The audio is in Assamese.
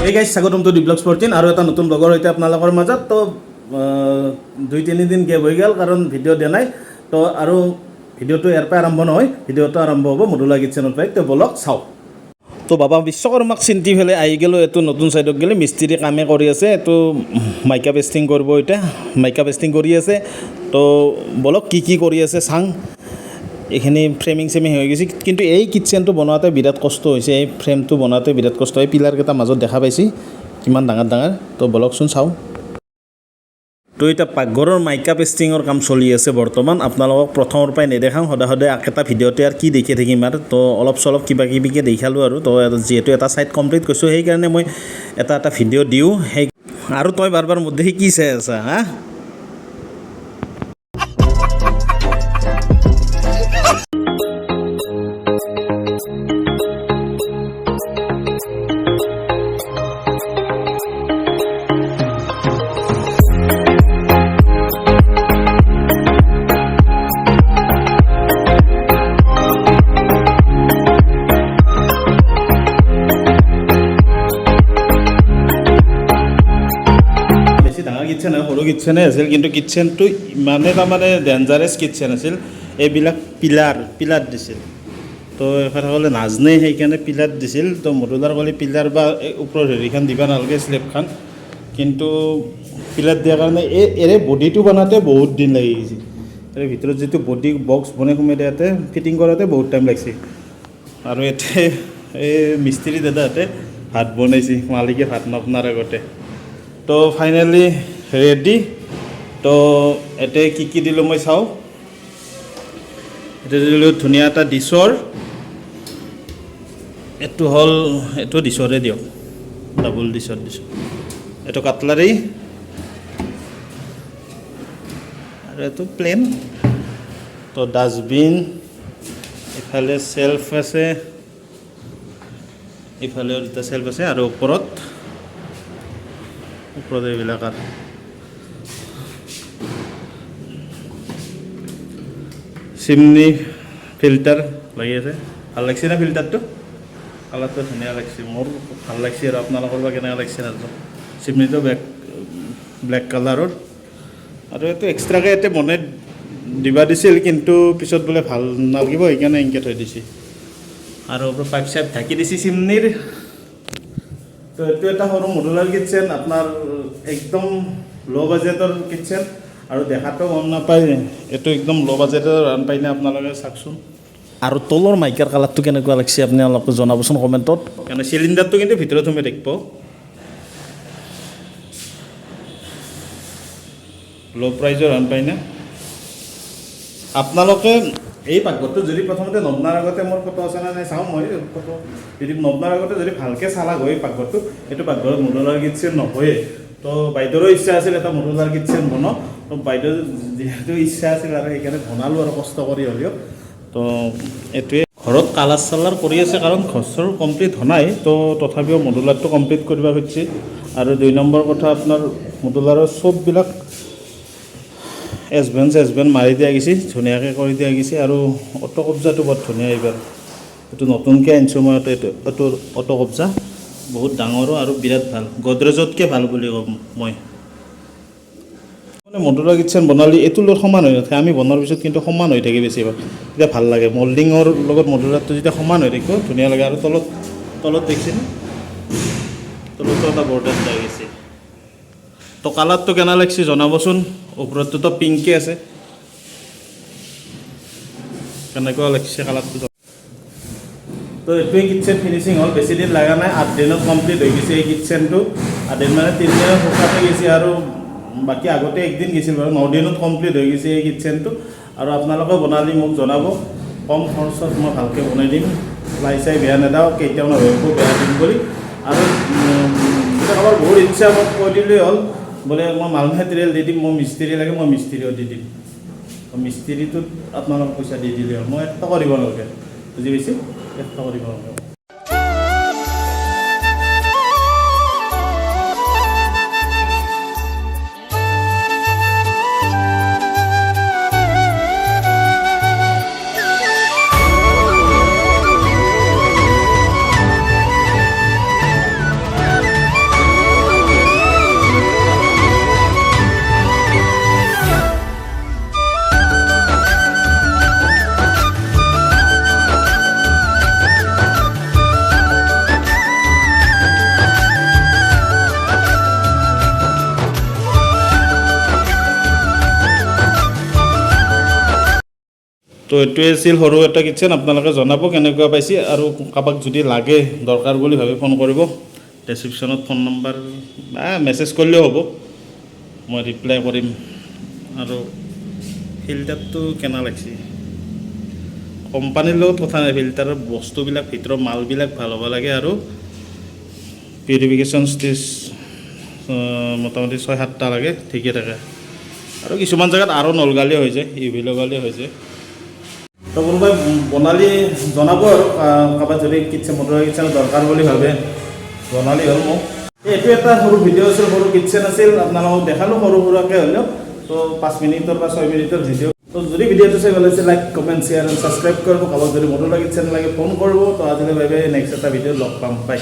হে গাইজ, স্বাগতম টু the blogs 14 আৰু এটা নতুন ব্লগৰ সৈতে আপোনালোকৰ মাজত। তো 2-3 দিন গেপ হৈ গ'ল, কাৰণ ভিডিঅ' দিয়া নাই। তো আৰু ভিডিঅ'টো ইয়াৰ পৰাই আৰম্ভ নহয়, ভিডিঅ'টো আৰম্ভ হ'ব মডুলাৰ কিটচেনৰ পৰাই। তো বলক চাওঁ। তো বাবা বিশ্বকৰ্মাক চিন্তি পেলাই আহি গ'লোঁ এইটো নতুন চাইডত। গ'লে মিস্ত্ৰী কামে কৰি আছে। এইটো মাইকা পেষ্টিং কৰিব, এতিয়া মাইকা পেষ্টিং কৰি আছে। তো বলক, কি কি কৰি আছে চাং। এইখিনি ফ্ৰেমিং চেমিং হৈ গৈছে, কিন্তু এই কিটচেনটো বনাওঁতে বিৰাট কষ্ট হৈছে। এই ফ্ৰেমটো বনাওঁতে বিৰাট কষ্ট হয়। পিলাৰকেইটা মাজত দেখা পাইছি, কিমান ডাঙৰ ডাঙৰ। তো বলকচোন চাওঁ। তো এতিয়া পাকঘৰৰ মাইকা পেষ্টিঙৰ কাম চলি আছে বৰ্তমান। আপোনালোকক প্ৰথমৰ পৰাই নেদেখাওঁ, সদায় সদায় একেটা ভিডিঅ'তে আৰু কি দেখি থাকিম আৰু। তো অলপ চলপ কিবা কিবিকৈ দেখালোঁ আৰু। তো যিহেতু এটা ছাইড কমপ্লিট কৰিছোঁ, সেইকাৰণে মই এটা এটা ভিডিঅ' দিওঁ সেই। আৰু তই বাৰ বাৰ মোৰ দেখি কি চাই আছা হা? বেছি ডাঙৰ কিটচেন নহয়, সৰু কিটচেনে আছিল, কিন্তু কিটচেনটো ইমানে তাৰমানে ডেঞ্জাৰাছ কিটচেন আছিল। এইবিলাক পিলাৰ পিলাৰ দিছিল। তো এখেতসকলে নাজানে, সেইকাৰণে পিলাৰ দিছিল। তো মডুলাৰ ক'লে পিলাৰ বা এই ওপৰৰ হেৰিখন দিব নালাগে, শ্লেবখন। কিন্তু পিলাৰ দিয়াৰ কাৰণে এই এৰে বডিটো বনাওঁতে বহুত দিন লাগি গৈছে। তাৰে ভিতৰত যিটো বডি বক্স বনাই সোমাই দিয়াতে, ফিটিং কৰোঁতে বহুত টাইম লাগিছে। আৰু ইয়াতে এই মিস্ত্ৰী দাদাহঁতে ভাত বনাইছে, মালিকে ভাত নবনাৰ আগতে। তো ফাইনেলি ৰেডি। তো ইয়াতে কি কি দিলোঁ মই চাওঁ। এতিয়া দিলোঁ ধুনীয়া এটা ডিছৰ, এইটো হ'ল, এইটো ডিছৰে দিয়ক, ডাবল ডিছৰ দিছোঁ। এইটো কাটলাৰী আৰু এইটো প্লেন। তো ডাষ্টবিন, ইফালে চেল্ফ আছে, ইফালেও দুটা চেল্ফ আছে আৰু ওপৰত ওপৰত এইবিলাক আৰু চিমনি ফিল্টাৰ লাগি আছে। ভাল লাগছে না ফিল্টাৰটো? কালাৰটো ধুনীয়া লাগছে, মোৰ ভাল লাগছে। আৰু আপোনালোকৰ বা কেনেকুৱা লাগছে নাজানো। চিমনিটো ব্লেক ব্লেক কালাৰৰ। আৰু এইটো এক্সট্ৰাকৈ ইয়াতে বনাই দিবা দিছিল, কিন্তু পিছত বোলে ভাল নালাগিব, সেইকাৰণে এনেকৈ থৈ দিছে। আৰু ওপৰত পাইপ চাইপ ঢাকি দিছে চিমনিৰ। তো এইটো এটা সৰু মডুলাৰ কিটচেন, আপোনাৰ একদম ল' বাজেটৰ কিটচেন। আৰু দেখাটো গম নাপায়, এইটো একদম ল' বাজেটৰ ৰান পাইনে আপোনালোকে চাওকচোন। আৰু তলৰ মাইকাৰ কালাৰটো কেনেকুৱা লাগছে আপুনি অলপ জনাবচোন কমেণ্টত। কাৰণে চিলিণ্ডাৰটো কিন্তু ভিতৰত সোমাই থাকিব। ল' প্ৰাইজৰ ৰান পাইনে আপোনালোকে? এই পাকঘৰটো যদি প্ৰথমতে নবনাৰ আগতে, মোৰ ফটো আছে নে নাই চাওঁ মই ফটো, যদি নবনাৰ আগতে যদি ভালকৈ চালাক হয় পাকঘৰটো, এইটো পাকঘৰত মডুলাৰ কিটচেন নহয়ে। তো বাইদেউৰো ইচ্ছা আছিল এটা মডুলাৰ কিটচেন বনাওঁ। তো বাইদেউ যিহেতু ইচ্ছা আছিল আৰু সেইকাৰণে বনালোঁ আৰু কষ্ট কৰি হ'লেও। তো এইটোৱে ঘৰত কালাৰ চালাৰ কৰি আছে, কাৰণ ঘৰ চৰ কমপ্লিট হোৱা নাই। তো তথাপিও মডুলাৰটো কমপ্লিট কৰিব খুজিছে। আৰু 2 নম্বৰ কথা, আপোনাৰ মডুলাৰৰ চববিলাক এচভেন চেচভেন মাৰি দিয়া গৈছে, ধুনীয়াকৈ কৰি দিয়া গৈছে। আৰু অট' কব্জাটো বৰ ধুনীয়া। এইবাৰ এইটো নতুনকৈ আনিছোঁ মই। এইটো এইটো অট' কব্জা বহুত ডাঙৰো আৰু বিৰাট ভাল, গডৰেজতকৈ ভাল বুলি ক'ম মই। মানে মডুলাৰ কিটচেন বনালে এইটোৰ লগত সমান হৈ নাথাকে। আমি বনোৱাৰ পিছত কিন্তু সমান হৈ থাকে বেছিভাগ, তেতিয়া ভাল লাগে। মল্ডিঙৰ লগত মডুলাৰটো যেতিয়া সমান হৈ থাকিব, ধুনীয়া লাগে। আৰু তলত তলত দেখিছেনে, তলতো এটা বৰ্ডাৰ দিয়া গৈছে। তো কালাৰটো কেনে লাগছে জনাবচোন। ওপৰতটোতো পিংকে আছে। কেনেকুৱা লাগছে কালাৰটো? তো এইটোৱে কিটচেন ফিনিচিং হ'ল। বেছি দিন লগা নাই, 8 দিনত কমপ্লিট হৈ গৈছে এই কিটচেনটো। 8 দিন মানে 3 দিনত শুকাতে গৈছে আৰু বাকী আগতে একদিন গৈছিল বাৰু। 9 দিনত কমপ্লিট হৈ গৈছে এই কিটচেনটো। আৰু আপোনালোকেও বনালি মোক জনাব, কম খৰচত মই ভালকৈ বনাই দিম। লাই চাই বেয়া নেদাওঁ, কেতিয়াও নাভাবিব বেয়া দিম বুলি। আৰু যদি কাৰোবাৰ বহুত ইচ্ছা, মোক কৈ দিলেই হ'ল, বোলে মই মাল মেটেৰিয়েল দি দিম, মই মিস্ত্ৰী লাগে, মই মিস্ত্ৰীও দি দিম। তো মিস্ত্ৰীটোত আপোনালোক পইচা দি দিলে হ'ল, মই 1 টকা দিব নালাগে। বুজি পাইছে? 1 টকা দিব নালাগে। এইটোৱে আছিল সৰু এটা কিটচেন। আপোনালোকে জনাব কেনেকুৱা পাইছে আৰু কাৰোবাক যদি লাগে, দৰকাৰ বুলি ভাবি ফোন কৰিব। ডেছক্ৰিপশ্যনত ফোন নম্বৰ বা মেছেজ কৰিলেও হ'ব, মই ৰিপ্লাই কৰিম। আৰু ফিল্টাৰটো কেনে লাগছে? কোম্পানীৰ লগত কথা নাই, ফিল্টাৰৰ বস্তুবিলাক, ভিতৰৰ মালবিলাক ভাল হ'ব লাগে। আৰু পিউৰিফিকেশ্যন ষ্টেজ মোটামুটি 6-7টা লাগে, ঠিকে থাকে। আৰু কিছুমান জেগাত আৰু নলগালেও হৈ যায়, ইউভি লগালেও হৈ যায়। তো কোনোবাই বনালি জনাব আৰু কাৰোবাৰ যদি কিটচেন, মডুলাৰ কিটচেন দৰকাৰ বুলি ভাবে, জনালি হ'ল মোক। এইটো এটা সৰু ভিডিঅ' আছিল, সৰু কিটচেন আছিল, আপোনালোকক দেখালোঁ সৰু সুৰাকৈ হ'লেও। তো 5 মিনিটৰ বা 6 মিনিটৰ ভিডিঅ'। তো যদি ভিডিঅ'টো চাই ভাল হৈছে, like, comment, share and subscribe কৰিব। কাৰোবাক যদি মডুলাৰ কিটচেন লাগে, ফোন কৰিব। তো আজিলৈ বাবে নেক্সট এটা ভিডিঅ' লগ পাম। বাই।